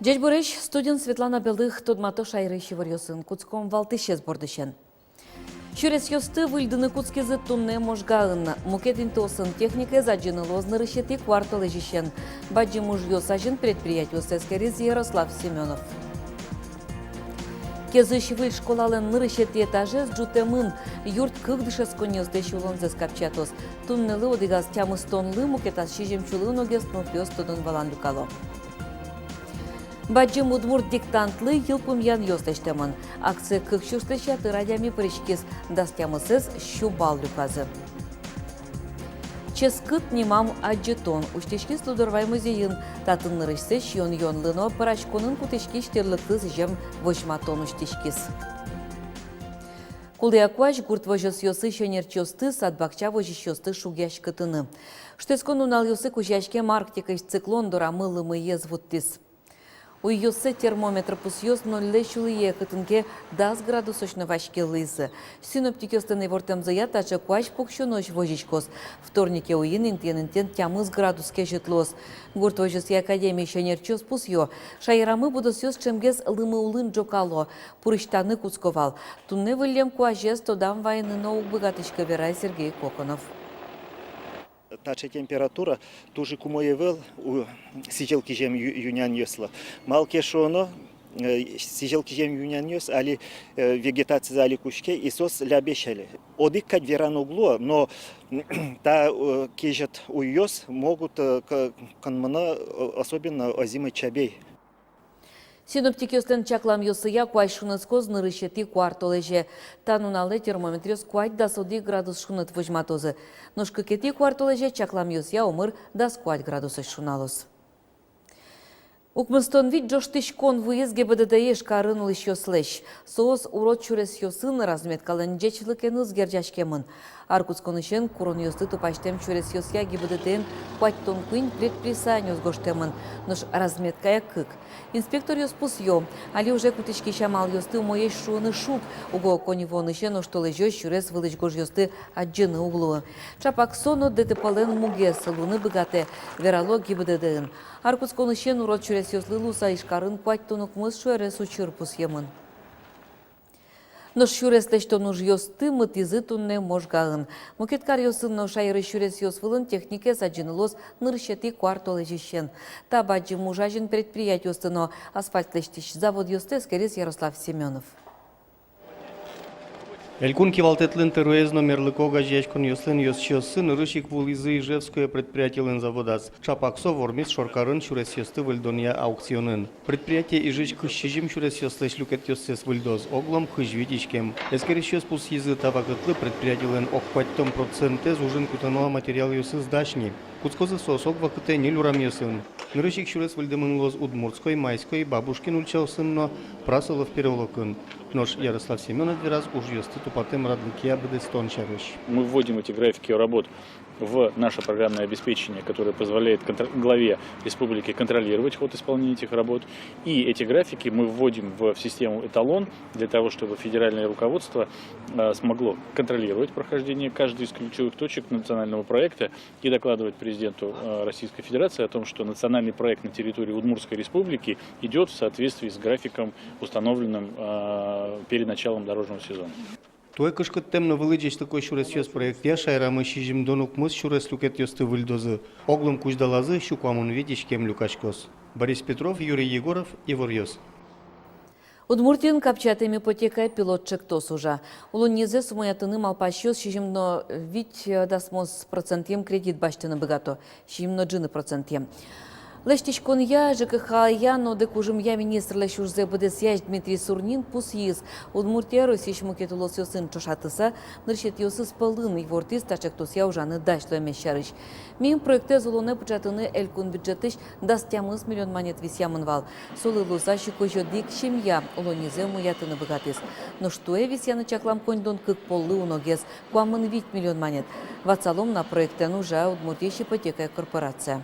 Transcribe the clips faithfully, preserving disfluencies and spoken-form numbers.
Ӟечбуресь! Студиын Светлана Белых. Тодмато шаерысь иворъёсын. Кутском валтӥсез бордысен. Сюресъёсты выльдыны кутскизы туннэ Можгаын. Мукет интыосын техникаез адӟыны луоз нырысетӥ куартолэзьысен. Бадӟым ужъёс азьын предприятиосты эскериз Ярослав Семёнов. Кезысь выль школалэн нырысетӥ этажез ӝутэмын. Юрт кык дышетсконниослэсь улонзэс капчиятоз. Туннэлы одӥгаз тямыстонлы, мукетаз сизьымсюлы уногес нылпиос тодон-валан люкало. Бадӟым удмурт диктантлы йылпумъянъёс лэсьтэмын. Акцие кык сюрслэсь ятыр адями пыриськиз, дас тямысэз сю балл люказы. «Ческыт» нимам адӟытон усьтӥськиз Лудорвай музейын. Татын нырысьсэ сиён-юонлы но пӧраськонын кутӥськись тирлыклы сӥзем возьматон усьтӥськиз. Кулэя куазь гурт возёсъёсысь ӧнерчиосты, сад-бакча возисьёсты шугъяськытыны. Шутэтскон нуналъёсы кузёяськем Арктикысь циклон дорамы лымыез вуттӥз. Уйёсы термометр пусъёс нольлэсь улӥе, кытын ке дас градусозь но ваське луизы. Синоптикъёслэн ивортэмзыя, таӵе куазь пуксёнозь возиськоз. Вторнике уйин интыен-интыен тямыс градус кезьыт луоз. Гурт возёсъя академиысь ӧнерчиос пусъё: шаерамы будосъёс ӵемгес лымы улын ӝокало, пурысьтаны кутско вал. Туннэ выллем куазез тодам вайыны но уг быгатӥськы, вера Сергей Коконов. Таӵе температура туж ик умой ӧвӧл у-, сӥзьыл кизем ю-, юнянъёслы. Малы ке шуоно, э, сӥзьыл кизем юнянъёс али, э, вегетациез али кутске, и соос лябесь али. Одӥг кадь вераны уг луы, но та, э, кезьыт уйёс могут, э, к-, кынмыны, э, особенно озимый чабей. Синоптикъёслэн чакламъёссыя, куазь шуныт кутскоз нырысетӥ куартолэзе. Та нуналэ термометръёс куать-дас одӥг градус шуныт возьматозы. Нош кыкетӥ куартолэзе, чакламъёсъя, омыр дас куать градусозь шуналоз. Укмыстон вить ӝожтӥськон вуиз ГИБДД-е Ижкарын улӥсьёслэсь. Соос урод сюресъёсын разметкалэн ӟечлыкеныз герӟаськемын. Ар кутсконысен куронъёсты тупасьтэм сюресъёсъя ГИБДД-ен куатьтон куинь предписаниос гожтэмын, нош разметкая кык. Инспекторъёс пусъё: али уже кутӥськись амалъёсты умоесь шуыны шуг, уго коньывуонысен оштолэзёзь сюрес вылысь гожъёсты адӟыны уг луы. Ӵапак со но ДТП-лэн мугез луыны быгатэ, верало ГИБДД-ын. Ар кутсконысен урод сюресъёслы луыса Ижкарын куатьтон укмыс шуэрес учыр пусъемын. Нош сюрес лэсьтон ужъёсты мытӥзы туннэ Можгаын. Мукет каръёсын но шаерысь сюресъёс вылын техникаез адӟыны луоз нырысетӥ куартолэзьысен. Та бадӟым уж азьын предприятиосты но асфальт лэсьтӥсь заводъёсты эскериз Ярослав Семёнов. Элькун кивалтэтлэн тӧроез но мерлыко огазеяськонъёслэн ёзчиоссы нырысь ик вуылӥзы Ижевское предприятилэн заводаз. Ӵапак со вормиз шоркарын сюресъёсты выльдонъя аукционын. Предприятие Ижысь кызь сизьым сюресъёслэсь люкетъёссэс выльдоз, оглом кызь вить иськем. Эскерисьёс пусйизы, та вакытлы предприятилэн ог куатьтон процентэз ужын кутоно материалъёсыз дась ни. Кутскозы соос ог вакытэ ньыль урамъёсын. Нырысь ик сюрес выльдэмын луоз Удмуртской, Майской, Бабушкин ульчаосын но Прасолов переулокын. Нош Ярослав Семёнов вераз ужъёсты тупатэм радлыкъя быдэстон сярысь. Мы вводим эти графики работ в наше программное обеспечение, которое позволяет контр-, главе республики контролировать ход исполнения этих работ. И эти графики мы вводим в, в систему «Эталон» для того, чтобы федеральное руководство, э, смогло контролировать прохождение каждой из ключевых точек национального проекта и докладывать президенту, э, Российской Федерации о том, что национальный проект на территории Удмуртской Республики идёт в соответствии с графиком, установленным, э, перед началом дорожного сезона. Туэ кышкыттэм но вылӥ ӟечлыко сюресъёс проектъя шаерамы сизьымдон укмыс сюрес люкетъёсты выльдозы. Оглом кузьдалазы сю куамын вить иськем люкаськоз. Борис Петров, Юрий Егоров, «Иворъёс». Удмуртиын капчиятэм ипотека пилот ӵектос ужа. Улоннизэс умоятыны малпасьёс сизьым но вить, э, дасмос процентъем кредит басьтыны быгато. Сизьым но ӝыны процентъем. Лэсьтӥськонъя, ЖКХ-я но одӥг ужымъя министрлэсь ужзэ быдэсъясь Дмитрий Сурнин пусйиз: Удмуртия Россиысь мукет улосъёсын ӵошатыса, нырысетӥосыз пӧлын ивортӥз таӵе эктосъя ужаны дась луэмез сярысь. Миым проектэз улонэ пыӵатыны элькун бюджетысь дас тямыс миллион манет висъямын вал. Солы луыса сю кызь одӥг семья улоннизэ муятыны быгатӥз. Нош туэ висъяны чаклам коньдон кык поллы уногес, куамын вить миллион манет. Ватсалом на, проектэн ужа Удмуртиысь ипотекая корпорация.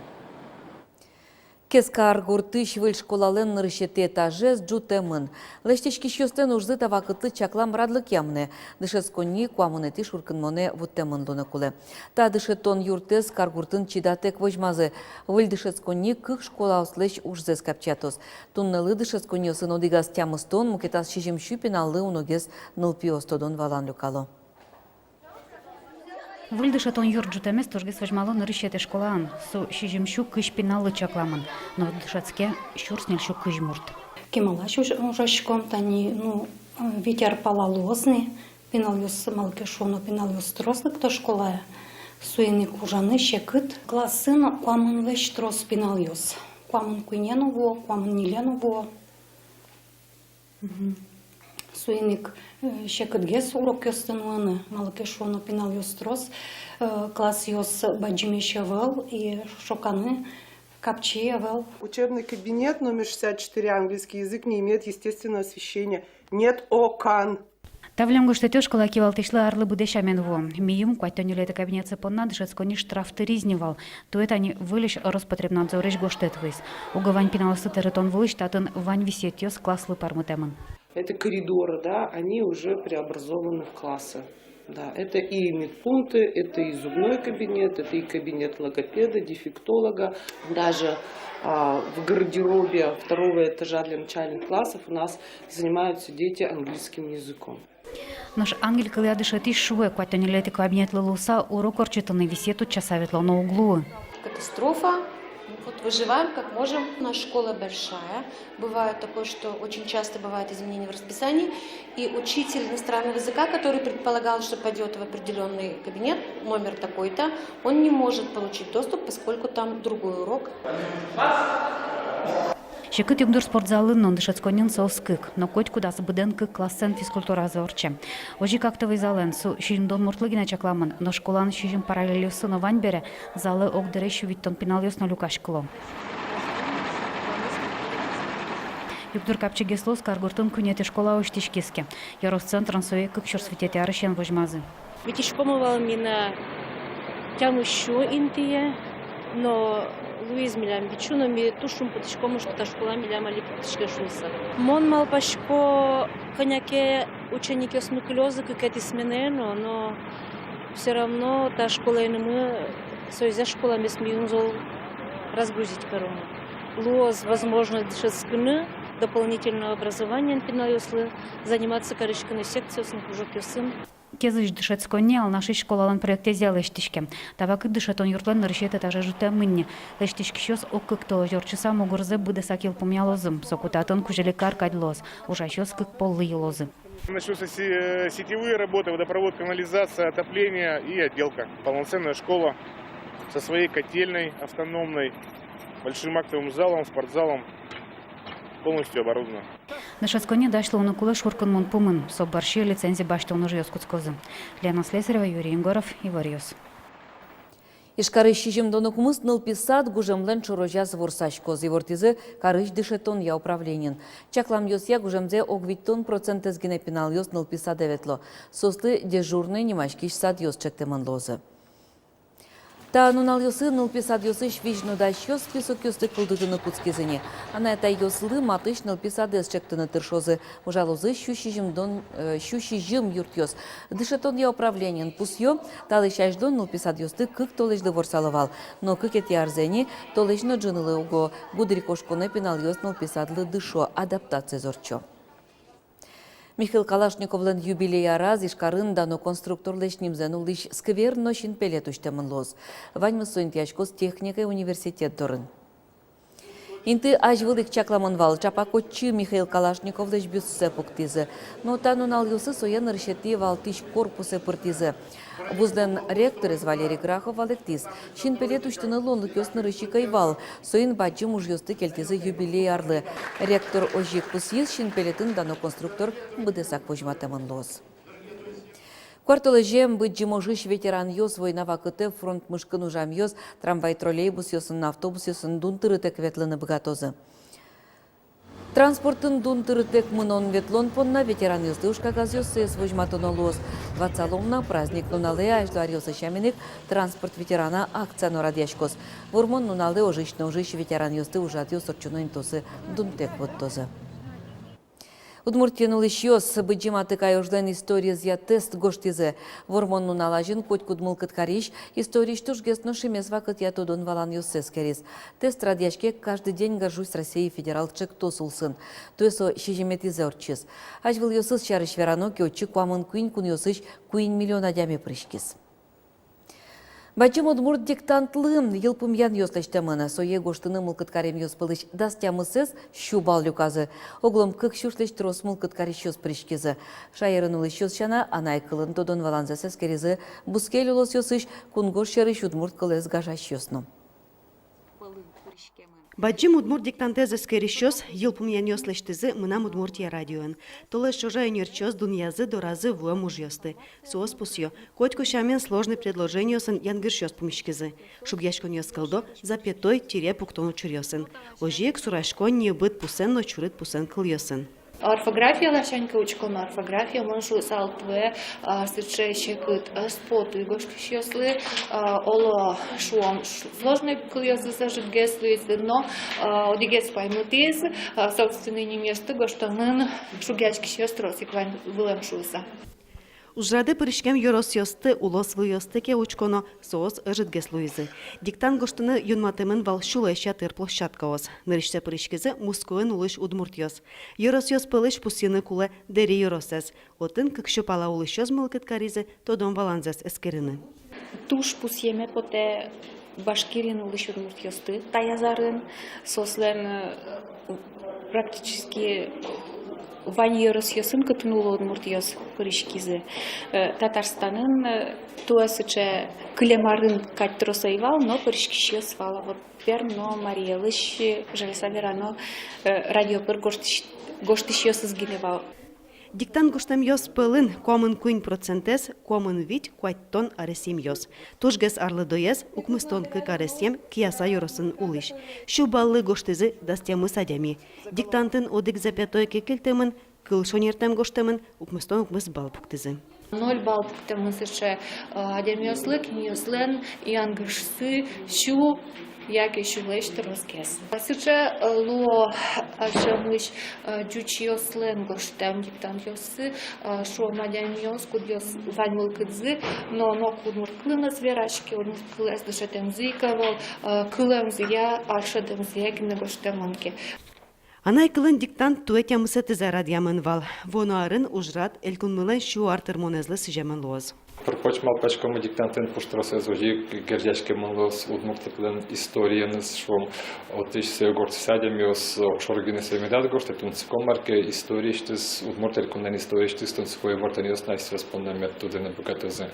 Кез каргуртысь выль школалэн нырысетӥ этажез ӝутэмын. Лэсьтӥськисьёслэн ужзы та вакытлы чаклам радлыкъя мынэ. Дышетсконни куамынэтӥ шуркынмонэ вуттэмын луыны кулэ. Та дышетон юртэз каргуртын чидатэк возьмазы. Выль дышетсконни кык школаослэсь ужзэс капчиятоз. Туннэлы дышетсконниосын одӥгаз тямыстон, мукетаз сизьым сю пиналлы уногес нылпиос, тодон-валан люкало. Выль дышетон юрт ӝутэмез тужгес возьмало нырысетӥ школаын. Со сизьым сю кызь пиналлы чакламын, но дышетске сюрс ньыль сю кызь мурт. Кемалась уж-, ужаськом тани, ну, э, вить ар пала луоз ни, пиналъёс, малы ке шуоно, пиналъёс трос лыкто школае. Соин ик ужаны секыт. Классын куамынлэсь трос пиналъёс. Куамын куинье но вуо, куамын ньыле но вуо. Мгм. Соин ик, э, секытгес урокъёсты нуыны, малы ке шуоно, пиналъёс трос, э, классъёс бадӟымесь ӧвӧл, и шоканы капчи ӧвӧл. Учебный кабинет номер шестьдесят четыре, английский язык, не имеет естественного освещения. Нет окон. Та выллем гожтэтъёс школа кивалтӥсьлы арлы быдэ сямен вуо. Миым куатьтон ньылетӥ кабинетсы понна дышетсконни штраф тыриз ни вал. Туэ тани выльысь Роспотребнадзорысь гожтэт вуиз. Уго вань пиналъёсты тырытон вылысь татын вань висъетъёс класслы пӧрмытэмын. Это коридоры, да, они уже преобразованы в классы. Да, это и медпункты, это и зубной кабинет, это и кабинет логопеда, дефектолога. Даже, а, в гардеробе второго этажа для начальных классов у нас занимаются дети английским языком. Нош ангель кылъя дышетӥсь шуэ, куатьтон ньылетӥ кабинетлы луыса урок ортчытыны висъет утчаса ветлоно уг луы. Катастрофа. Вот выживаем как можем. У нас школа большая. Бывает такое, что очень часто бывают изменения в расписании, и учитель иностранного языка, который предполагал, что пойдёт в определённый кабинет, номер такой-то, он не может получить доступ, поскольку там другой урок. Секыт югдур спортзалын но, дышетсконниын соос кык, но котькудаз быдэн кык классэн физкультуразы ортче. Озьы ик актовый залэн, со сизьымдон муртлы гинэ чакламын, нош школаын сизьым параллельёссы но вань бере, залэ огдыре сю витьтон пиналъёс но люкаськыло. Югдур капчигес луоз каргуртын куинетӥ школа усьтӥськиз ке. Ёросцентрын сое кык сюрс витетӥ арысен возьмазы. Ветлӥськомы вал ми на тямыс сю интые, но луиз милям вить сю, но ми туж шумпотӥськомы, что та школа милям али пуктӥське шуыса. Мон малпасько, кӧня ке ученикъёсмы кылёзы кыкетӥ сменае но, но всё равно та школаенымы, соизъя школамес ми ум зол разгрузить каромы. Луоз возможность дышетскыны, дополнительного образования пиналъёслы, заниматься кариськыны секциосын, кружокъёсын. Кезысь дышетсконни Алнашысь школалэн проектэзъя лэсьтӥське. Та вакытэ дышетон юртлэн нырысетӥ этажез ӝутэмын ни. Лэсьтӥськисьёс ог кык толэзь ортчыса мугорзэ быдэсак йылпумъялозы. Соку татын кузьыли кар кадь луоз. Ужасьёс кык поллы йылозы. Начнутся се-, сетевые работы, водопровод, канализация, отопление и отделка. Полноценная школа со своей котельной автономной, большим актовым залом, спортзалом, полностью оборудована. Дышетсконни дась луыны кулэ шуркынмон пумын, со бӧрсьы лицензи басьтон ужъёс кутскозы. Лена Слесарева, Юрий Егоров, Иворъёс. Ижкарысь сизьымдон укмыс нылпи сад гужемлэн ӵорозяз ворсаськоз, ивортӥзы карысь дышетонъя управлениын. Чакламъёсъя, гужемзэ ог витьтон процентэз гинэ пиналъёс нылпи садэ ветло. Соослы «Дежурный» нимаськись садъёс ӵектэмын луозы. Та нуналъёсы нылпи садъёсысь визьнодасьёс списокъёсты кылдытыны кутскизы ни. Анай-атайёслы матысь нылпи садэз ӵектыны тыршозы. Ужалозы сю сизьымдон, э, сю сизьым юртъёс. Дышетонъя управлениын пусъё: талэсь азьло нылпи садъёсты кык толэзьлы ворсало вал. Но кыкетӥ арзэ ни, толэзь но ӝынылы уго, гудырикошконэ пиналъёс нылпи садлы дышо, адаптациез ортчо. Михаил Калашниковлэн юбилей араз Ижкарын дано конструкторлэсь нимзэ нуллӥсь сквер но синпелет усьтэмын луоз. Ваньмыз со интыяськоз техникая университет дорын. Инты азьвыл ик чакламын вал, ӵапак отчы Михаил Калашниковлэсь бюстсэ пуктӥзы. Но та нуналъёсы сое нырысетӥ валтӥсь корпусэ пыртӥзы. Вузлэн ректорез Валерий Грахов валэктӥз: синпелет усьтыны луонлыкъёс нырысь ик ӧй вал. Соин бадӟым ужъёсты кельтӥзы юбилей арлы. Ректор озьы ик пусйиз: синпелетын дано конструктор быдэсак возьматэмын луоз. Куартолэзе Быдӟым ожысь ветеранъёс, война вакытэ фронт мышкын ужамъёс трамвай-троллейбусъёсын, автобусъёсын дун тырытэк ветлыны быгатозы. Транспортын дун тырытэк мынон-ветлон понна ветеранъёслы ужкагазъёссэс возьматоно луоз. Ватсалом на, праздник нуналэ азьло аръёсы сямен ик «Транспорт ветерана» акция но радъяськоз. Вормон нуналэ ожысь но ожысь ветеранъёсты ужрадъёс ортчоно интыосы дунтэк поттозы. Удмуртиын улӥсьёс Быдӟым Атыкай ожлэн историезъя тест гожтӥзы. Вормон нунал азьын котькуд мылкыд карись историысь тужгес но шимес вакытъя тодон-валанъёссэ эскериз. Тест радъяське «Каждый день горжусь Россией» федерал ӵектос улсын. Туэ со сизьыметӥзэ ортчиз. Азьвылъёсыз сярысь верано ке, отчы куамын куинь кунъёсысь куинь миллион адями пыриськиз. Бадӟым удмурт диктантлы йылпумъянъёс лэсьтэмын. Сое гожтыны мылкыд каремъёс пӧлысь дас тямысэз сю балл люказы. Оглом кык сюлэсь трос мылкыд карисьёс пыриськизы. Шаерын улӥсьёс сяна, анай кылын тодон-валанзэс эскеризы бускель улосъёсысь, кунгож сьӧрысь удмурт кылэз гажасьёс но. Бадӟым удмурт диктантэз эскерисьёс йылпумъянъёс лэсьтӥзы «Мынам Удмуртие» радиоын. Толэзь ӵоже ӧнерчиос дунъязы доразы вуэм ужъёсты. Соос пусъё: котьку сямен сложный предложениосын янгышъёс пумиськизы. Шугъяськонъёс кылдо запятой, тире пуктон учыръёсын. Озьы ик сураськон небыт пусэн но чурыт пусэн кылъёсын. Орфография ласянь ке учконо, орфография, мон шуысал, туэ, а, сыӵе секыт ӧз поты гожтӥсьёслы, а, оло, шуом, ш-, сложной кылъёсыз ӧжытгес луизы, но, а, одӥгез паймытӥз, а, собственной нимъёсты гожтэмын шугъяськисьёс трос ик вань вылэм шуыса. Ужрадэ пыриськем ёросъёсты, улосвылъёсты ке учконо, соос ӧжытгес луизы. Диктант гожтыны юнматэмын вал сюлэсь ятыр площадкаос. Нырысьсэ пыриськизы Мускоын улӥсь удмуртъёс. Ёросъёс пӧлысь пусйыны кулэ Дэри ёросэз. Отын кык сю пала улӥсьёс мылкыд каризы тодон-валанзэс эскерыны. Туж пусйеме потэ Башкириын улӥсь удмуртъёсты таяз арын. Соослэн, э, практически вань ёросъёсын, кытын уло удмуртъёс, пыриськизы. Э, Татарстанын, э, туэ сыӵе кылем арын кадь трос ӧй вал, но пыриськисьёс вал. А вот Пермь но Марий Элысь, жаляса верано, э, радио пыр гожтӥсь-, гожтӥсьёсыз гинэ вал. Диктант гожтэмъёс пӧлын куамын куинь процентэз куамын вить-куатьтон аресъемъёс. Тужгес арлыдоез укмыстон кык аресъем Кияса ёросын улӥсь. Сю баллы гожтӥзы дас тямыс адями. Диктантын одӥг запятой ке кельтэмын, кыл шонертэм гожтэмын, укмыстон укмыс балл пуктӥзы. Ноль балл пуктэмын сыӵе, э, адямиослы, кинъёслэн янгышсы сю яке сюлэсь тросгес. Сыӵе, э, луо ачамысь, э, ӟучъёслэн гожтэм диктантъёссы, э, шуом, адямиос, кудъёс вань мылкыдзы, но нокуд удмурт кылын ӧз вераське, удмурт кылэз дышетэмзы ик ӧвӧл, э, кылэмзыя, ар шӧдэмзыя гинэ гожтэмын ке. Анай кылын диктант туэ тямысэтӥзэ радъямын вал. Вуоно арын ужрад элькунмылэн сю ар тырмонэзлы сӥземын луоз. Пыр-поч малпаськомы, диктантын пуштросэз озьы ик герӟаськемын луоз удмурт кыллэн историеныз, шуом, отысь сое гожтӥсь адямиос огшоры гинэ сое медаз гожтэ, тунсыко, мар ке, историысьтыз, Удмурт Элькунлэн историысьтыз тунсыко ивортонъёс но асьсэос понна мед тодыны быгатозы.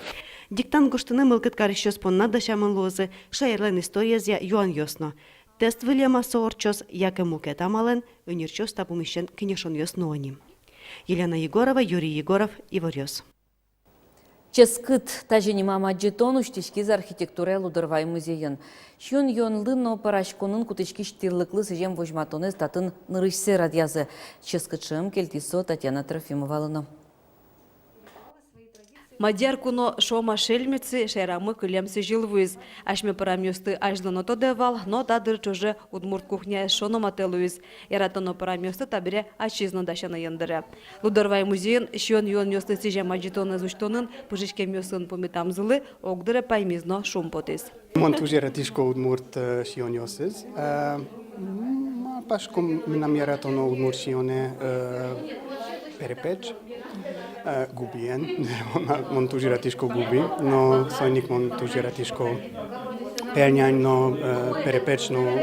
Диктант гожтыны мылкыд карисьёс понна дасямын луозы шаерлэн историезъя юанъёс но. Тест выллем-а со ортчоз, яке мукет амалэн, ӧнерчиос та пумысен кенешонъёс нуо ни. Елена Егорова, Юрий Егоров, «Иворъёс». «Ческыт» — тазьы нимам адӟытон усьтӥськиз архитектурая Лудорвай музейын. Сиён-юонлы но пӧраськонын кутӥськись тирлыклы сӥзем возьматонэз татын нырысьсэ радъязы. Ческыт шӧм кельтӥз со Татьяна Трофимовалы но. Мадьяр куно, шуом-а, шельмецы шаерамы кылем сӥзьыл вуиз. Асьме пӧрамъёсты азьло но тодэ вал, но та дыр ӵоже удмурт кухняез шуоно матэ луиз. Яратоно пӧрамъёсты табере ачиз но дасяны йӧн дыре. Лудорвай музейын сиён-юонъёслы сӥзем адӟытонэз усьтонын пыжиськемъёсын пумитамзылы огдыре паймиз но шумпотӥз. Мон туж яратӥсько удмурт, э, сиёнъёсыз. Э, м, малпасько, мынам яратоно удмурт сиёнэ, э, перепеч, э, губиен. Мон туж яратӥсько губи, но соин ик мон туж яратӥсько пельнянь но, э, перепеч но.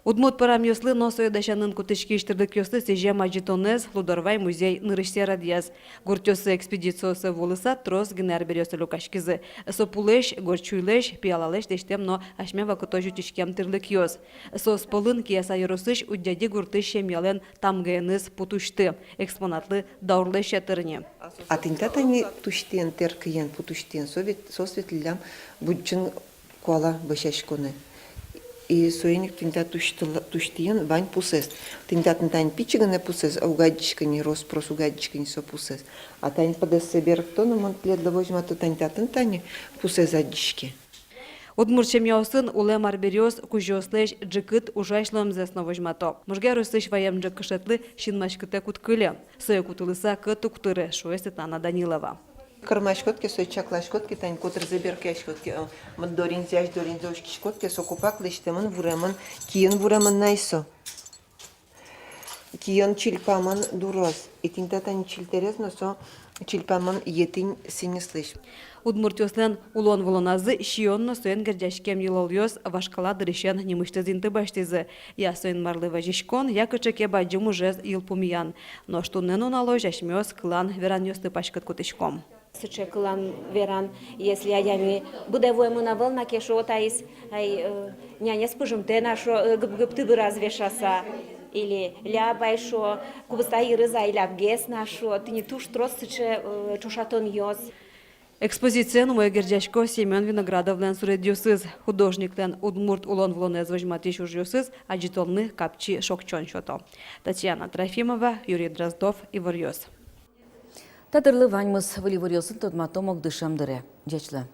Удмурт пӧрамъёслы но сое дасянын кутӥськись тырлыкъёслы сӥзем адӟытонэз Лудорвай музей нырысьсэ радъяз. Гуртъёсы экспедициосы вуылыса трос гинэ арбериос люкаськизы. Со пулэсь, горд сюйлэсь, пиалалэсь лэсьтэм но асьме вакытозь утиськем тырлыкъёс. Соос пӧлын Кияса ёросысь Удьяди гуртысь семьялэн тамгаеныз пу тусьты, экспонатлы даурлэсь ятыр ни. А тӥни та тани тусьтыен, тэркыен, пу тусьтыен, со вет, соос ветлӥллям Будӟын куала вӧсяськонэ. И соин ик тӥни та тусьтыла-, тусьтыен вань пусэз. Тӥни татын тани пичи гинэ пусэз, а уг адӟиськы ни, рос-прос уг адӟиськы ни со пусэз. А тани пыдэссэ берыкто но, мон тӥледлы возьмато, тани татын тани пусэз адӟиське. Удмурт семьяосын улэм арбериос кузёослэсь ӝикыт ужась луэмзэс но возьмато. Можга ёросысь ваем ӝӧк кышетлы синмаськытэк уд кыле. Сое кутылыса кӧт уг тыры, шуэ Светлана Данилова. Кырмаськод ке, сое чакласькод ке, тани котырзэ беркъяськод ке, э, мыд доринзэ, ась доринзэ учкиськод ке, со копак лэсьтэмын, вуремын, киын вуремын на ай со. Киын чильпамын дуроз, и тӥни та тани чильтэрез но со чильпамын етӥн сӥньыслэсь. Удмуртъёслэн улон-вылоназы сиён но соин герӟаськем йылолъёс вашкала дырысен нимысьтыз инты басьтӥзы. Я со Инмарлы вазиськон, я кыӵе ке бадӟым ужез йылпумъян. Нош туннэ нуналозь асьмеос кылан-веранъёсты паськыт кутӥськом. Сыӵе кылан-веран, если адями быдэ вуэмын ӧвӧл на ке, шуо, таиз, ай, э, нянез пыжымтэ на, шуо, э, гып-гып тыбыраз вешаса. Или ляб ай, шуо, кубыста йырыз ай лябгес на, шуо, тӥни туж трос сыӵе, э, ӵошатонъёс. Экспозициен умой герӟасько Семён Виноградовлэн суредъёсыз. Художниклэн удмурт улон-вылонэз возьматӥсь ужъёсыз адӟытонлы капчи шокчон сёто. Татьяна Трофимова, Юрий Дроздов, «Иворъёс». Та дырлы ваньмыз. Выль иворъёсын тодматом огдышем дыре. Ӟеч луэ.